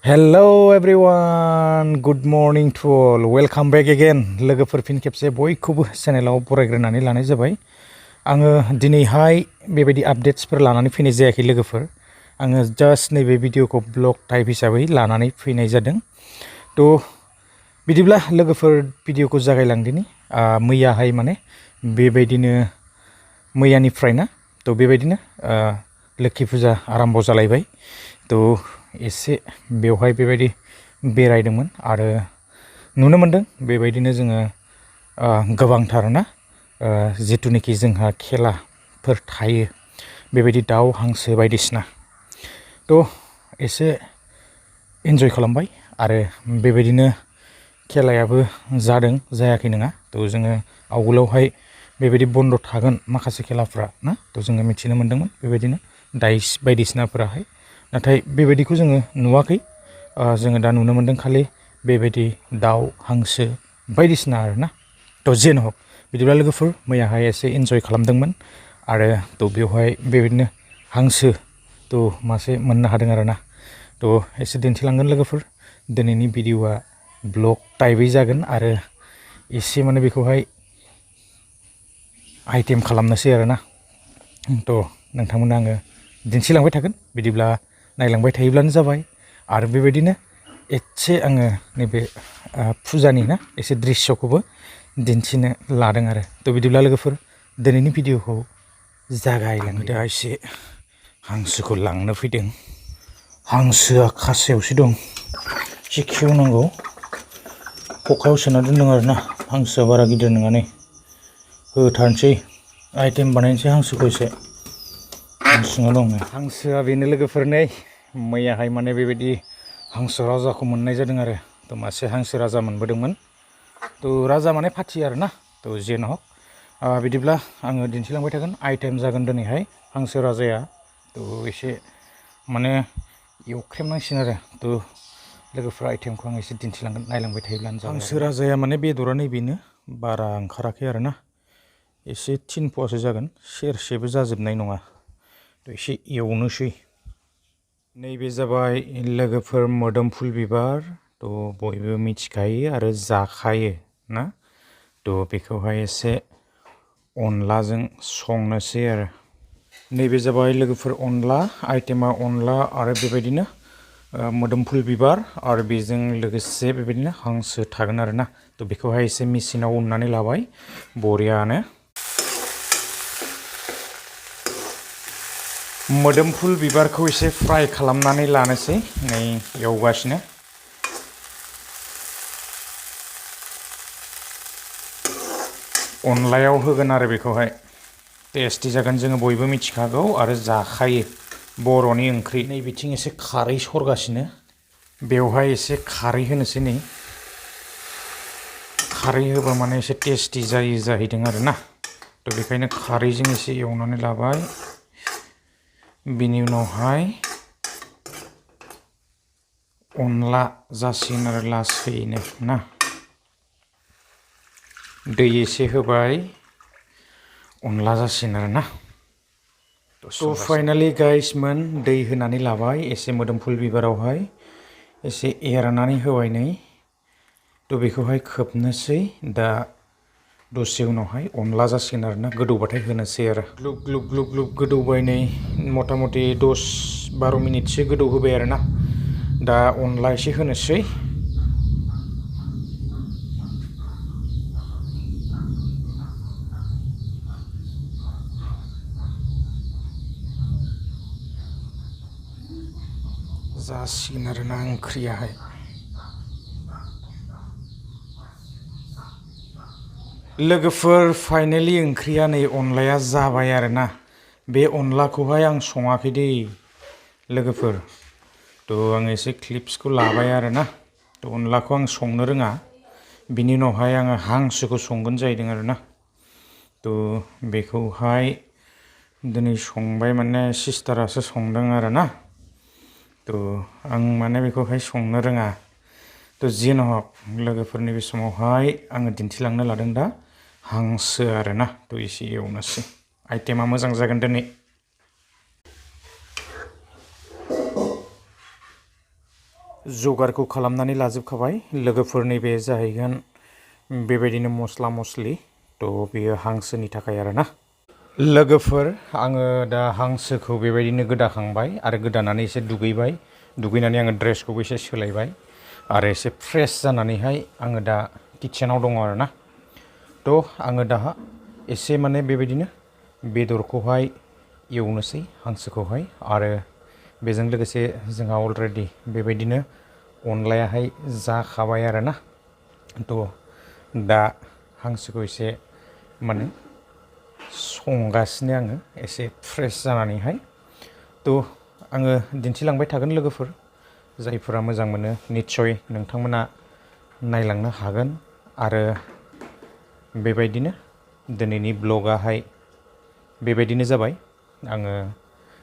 Hello everyone, good morning to all. Welcome back again. लोगोफोर फिन खेबसे बयखौबो चेनेलाव बरायग्रोनानै लानाय जाबाय। आङो दिनैहाय बेबायदि आपडेट्सफोर लानानै फैनाय जायाखै लोगोफोर। आङो जास्ट नैबे भिडिअखौ ब्लग टाइप हिसाबै लानानै फैनाय जादों। थ' बिदिब्ला लोगोफोर भिडिअखौ जागायलांदिनि। मैयाहाय माने बेबायदिनो मैयानिफ्रायना थ' बेबायदिनो लोक्षि फुजा आरम्भ जालायबाय। थ' एसे बेवहाय बेबायदि बेरायदोंमोन आरो नुनो मोनदों बेबायदिनो जोङो गोबांथार ना जिथुनिखि जोंहा खेलाफोर थायो बेबायदि दाउ हांसो बायदिसिना थ' एसे एन्जय खालामबाय आरो बेबायदिनो खेलायाबो जादों जायाखै नङा थ' जोङो आवगोलावहाय बेबायदि बन्द' थागोन माखासे खेलाफ्रा ना थ' जोङो मिथिनो मोन्दोंमोन बेबायदिनो डाइस बायदिसिनाफोराहाय नाथाय बेबायदिखौ जोङो नुवाखै जोङो दा नुनो मोन्दों खालि बेबायदि दाउ हांसो बायदिसिना आरोना थ' जेन हक बिदिब्ला लोगोफोर मैयाहाय एसे एन्जय खालामदोंमोन आरो थ' बेवहाय बेबायदिनो हांसो थ' मासे मोननो हादों आरोना थ' एसे दिन्थिलांगोन लोगोफोर दिनैनि भिडिअ'आ ब्लग टाइपै जागोन आरो एसे माने बेखौहाय आइटेम खालामनोसै आरोना थ' नोंथांमोननो आङो दिन्थिलांबाय थागोन बिदिब्ला नायलांबाय थायोब्लानो जाबाय आरो बेबायदिनो एसे आङो नैबे फुजानि ना एसे दृश्यखौबो दिन्थिनो लादों आरो थ' बिदिब्ला लोगोफोर दिनैनि भिडिअखौ जागायलांदो दा एसे हांसोखौ लांनो फैदों हांसोआ खासेयावसो दं एसे खेवनांगौ खखायाव सोना दोनदों आरोना हांसोआ बारा गिदिर नङा नै होथारनोसै आइटेम बानायनोसै हांसोखौ एसे सिङाव दं हांसोआ बेनो लोगोफोर नै मैयाहाय माने बेबायदि हांसो राजाखौ मोननाय जादों आरो थ' मासे हांसो राजा मोनबोदोंमोन थ' राजा माने फाथि आरोना थ' जेन हक बिदिब्ला आङो दिन्थिलांबाय थागोन आइटेम जागोन दिनैहाय हांसो राजाया थ' एसे माने एवख्रेमनांसिगोन आरो थ' लोगोफोर आइटेमखौ आं एसे दिन्थिलांगोन नायलांबाय थायोब्लानो जाबाय हांसो राजाया माने बेदरा नैबेनो बारा ओंखाराखै आरोना एसे 3 पवासो जागोन सेरसेबो जाजोबनाय नङा थ' एसे एवनोसै नैबे जाबाय लोगोफोर मोदोमफुल बिबार थ' बयबो मिथिखायो आरो जाखायो ना थ' बेखौहाय एसे अनलाजों संनोसै आरो नैबे जाबाय लोगोफोर अनला आइटेमा अनला आरो बेबायदिनो मोदोमफुल बिबार आरो बेजों लोगोसे बेबायदिनो हांसो थागोन आरोना थ' बेखौहाय एसे मेचिनाव उननानै लाबाय बरियानो मोदोमफुल बिबारखौ एसे फ्राय खालामनानै लानोसै नै एवगासिनो अनलायाव होगोन आरो बेखौहाय टेस्टि जागोन जोङो बयबो मिथिखागौ आरो जाखायो बर'नि ओंख्रि नै बिथिं एसे खारै सरगासिनो बेवहाय एसे खारै होनोसै नै खारै होबा माने एसे टेस्टि जायो जाहैदों आरोना थ' बेखायनो खारैजों एसे एवनानै लाबाय बिनि उनावहाय अनला जासिगोन आरो लासैनो ना दै एसे होबाय अनला जासिगोन आरो ना थ' फाइनालि गाइसमोन दै होनानै लाबाय एसे मोदोमफुल बिबारावहाय एसे एरनानै होबाय नै थ' बेखौहाय खोबनोसै दा दसे उनावहाय अनला जासिगोन आरोना गोदौबाथाय होनोसै आरो ग्लुब ग्लुब ग्लुब ग्लुब गोदौबाय नै मथा मथि 10-12 मिनिटसो गोदौ होबाय आरोना दा अनला एसे होनोसै जासिगोन आरोना ओंख्रियाहाय लोगोफोर फाइनालि ओंख्रिया नै अनलाया जाबाय आरोना बे अनलाखौहाय आं सङाखै दै लोगोफोर थ' आं एसे क्लिप्सखौ लाबाय आरोना थ' अनलाखौ आं संनो रोङा बिनि उनावहाय आङो हांसोखौ संगोन जाहैदों आरोना थ' बेखौहाय दिनै संबाय माने सिस्टारासो संदों आरोना थ' आं माने बेखौहाय संनो रोङा थ' जेन हक लोगोफोरनि बे समावहाय आङो दिन्थिलांनो लादों दा हांसो आरोना थ' एसे एवनोसै आइटेमा मोजां जागोन दिनै जगारखौ खालामनानै लाजोबखाबाय लोगोफोर नैबे जाहैगोन बेबायदिनो मस्ला मस्लि थ' बेयो हांसोनि थाखाय आरोना लोगोफोर आङो दा हांसोखौ बेबायदिनो गोदाखांबाय आरो गोदानानै एसे दुगैबाय दुगैनानै आङो ड्रेसखौबो एसे सोलायबाय आरो एसे फ्रेश जानानैहाय आङो दा किटचेनाव दङ आरोना थ' आङो दा एसे माने बेबायदिनो बेदरखौहाय एवनोसै हांसोखौहाय आरो बेजों लोगोसे जोंहा अलरेडि बेबायदिनो अनलायाहाय जाखाबाय आरोना थ' दा हांसोखौ एसे माने संगासिनो आङो एसे फ्रेश जानानैहाय थ' आङो दिन्थिलांबाय थागोन लोगोफोर जायफोरा मोजां मोनो निस्सय नोंथांमोना नायलांनो हागोन आरो बेबायदिनो दिनैनि ब्लगाहाय बेबायदिनो जाबाय आङो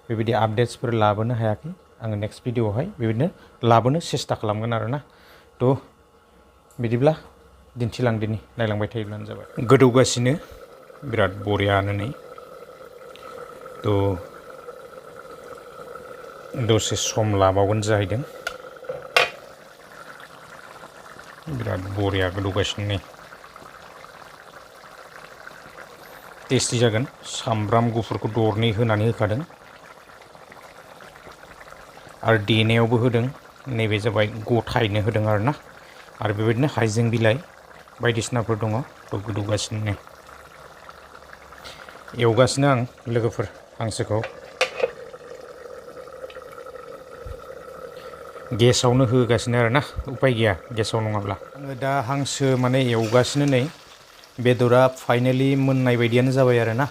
बेबायदि आपडेट्सफोर लाबोनो हायाखै आङो नेक्स्ट भिडिअआवहाय बेबायदिनो लाबोनो सेस्था खालामगोन आरोना थ' बिदिब्ला दिन्थिलांदिनि नायलांबाय थायोब्लानो जाबाय गोदौगासिनो बिराद बरियानो नै थ' दसे सम लाबावगोन जाहैदों बिराद बरिया गोदौगासिनो नै टेस्टि जागोन सामब्राम गुफुरखौ दरनै होनानै होखादों आरो देनायावबो होदों नैबे जाबाय गथायैनो होदों आरोना आरो बेबायदिनो हाइजें बिलाइ बायदिसिनाफोर दङ थ' गोदौगासिनो नै एवगासिनो आं लोगोफोर हांसोखौ गेसावनो होगासिनो आरोना उपाय गैया गेसाव नङाब्ला आङो दा हांसो माने एवगासिनो नै बेदरा फाइनेलि मोननाय बायदियानो जाबाय आरोना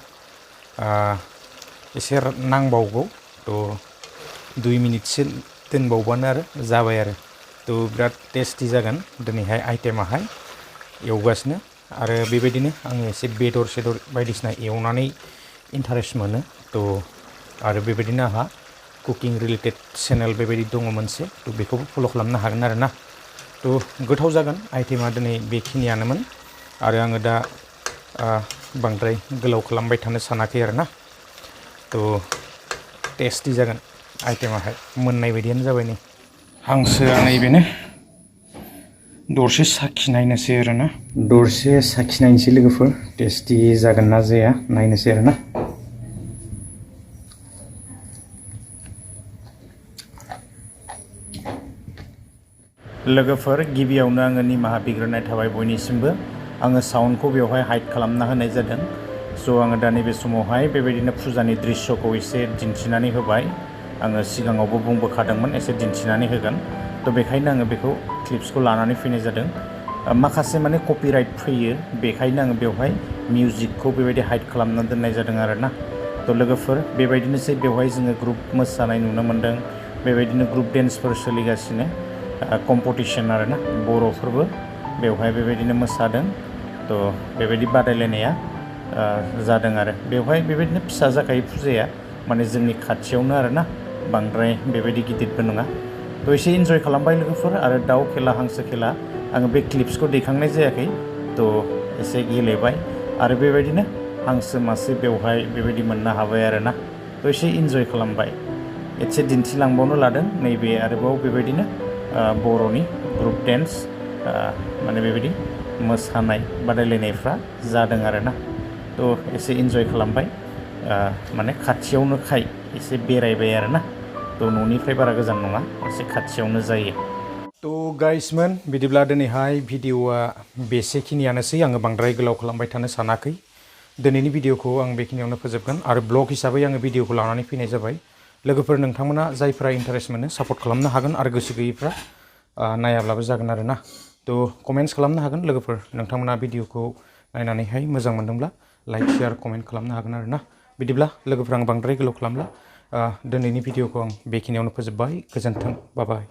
एसे नांबावगौ थ' 2 मिनिटसो दोनबावबानो आरो जाबाय आरो थ' बिराद टेस्टि जागोन दिनैहाय आइटेमाहाय एवगासिनो आरो बेबायदिनो आङो एसे बेदर सेदर बायदिसिना एवनानै इन्टारेस्ट मोनो थ' आरो बेबायदिनो आंहा कुकिं रिलेटेड चेनेल बेबायदि दङ मोनसे थ' बेखौबो फल' खालामनो हागोन आरोना थ' गोथाव जागोन आइटेमा दिनै बेखिनियानोमोन आरो आङो दा बांद्राय गोलाव खालामबाय थानो सानाखै आरोना थ' टेस्टि जागोन आइटेमाहाय मोननाय बायदियानो जाबाय नै हांसोआ नैबेनो दरसे साखिनायनोसै आरोना दरसे साखिनायनोसै लोगोफोर टेस्टि जागोन ना जाया नायनोसै आरोना लोगोफोर गिबियावनो आङो निमाहा बिग्रोनाय थाबाय बयनिसिमबो आङो साउन्डखौ बेवहाय हाइड खालामना होनाय जादों स' आङो दा नैबे समावहाय बेबायदिनो फुजानि दृश्यखौ एसे दिन्थिनानै होबाय आङो सिगाङावबो बुंबोखादोंमोन एसे दिन्थिनानै होगोन थ' बेखायनो आङो बेखौ क्लिप्सखौ लानानै फैनाय जादों माखासे माने कपिराइट फैयो बेखायनो आङो बेवहाय मिउजिकखौ बेबायदि हाइड खालामना दोननाय जादों आरोना थ' लोगोफोर बेबायदिनोसै बेवहाय जोङो ग्रुप मोसानाय नुनो मोन्दों बेबायदिनो ग्रुप डेन्सफोर सोलिगासिनो कम्पिटिसन आरोना बर'फोरबो बेवहाय बेबायदिनो मोसादों थ' बेबायदि बादायलायनाया जादों आरो बेवहाय बेबायदिनो फिसा जाखायो फुजाया माने जोंनि खाथियावनो आरोना बांद्राय बेबायदि गिदिरबो नङा थ' एसे इन्जय खालामबाय लोगोफोर आरो दाउ खेला हांसो खेला आङो बे क्लिप्सखौ दैखांनाय जायाखै थ' एसे गेलेबाय आरो बेबायदिनो हांसो मासे बेवहाय बेबायदि मोननो हाबाय आरोना थ' एसे इन्जय खालामबाय एसे दिन्थिलांबावनो लादों नैबे आरोबाव बेबायदिनो बर'नि ग्रुप डेन्स माने बेबायदि मोसानाय बादायलायनायफ्रा जादों आरोना थ' एसे इन्जय खालामबाय माने खाथियावनोखाय एसे बेरायबाय आरोना थ' न'निफ्राय बारा गोजान नङा एसे खाथियावनो जायो थ' गाइसमोन बिदिब्ला दिनैहाय भिडिअआ बेसेखिनियानोसै आङो बांद्राय गोलाव खालामबाय थानो सानाखै दिनैनि भिडिअखौ आं बेखिनियावनो फोजोबगोन आरो ब्लग हिसाबै आङो भिडिअखौ लानानै फैनाय जाबाय लोगोफोर नोंथांमोना जायफ्रा इन्टारेस्ट मोनो सापर्ट खालामनो हागोन आरो गोसो गैयैफ्रा नायाब्लाबो जागोन आरोना थ' कमेन्ट्स खालामनो हागोन लोगोफोर नोंथांमोना भिडिअखौ नायनानैहाय मोजां मोनदोंब्ला लाइक शेयार कमेन्ट खालामनो हागोन आरोना बिदिब्ला लोगोफोर आं बांद्राय गोलाव खालामला दिनैनि भिडिअखौ आं बेखिनियावनो फोजोबबाय गोजोन्थों बाय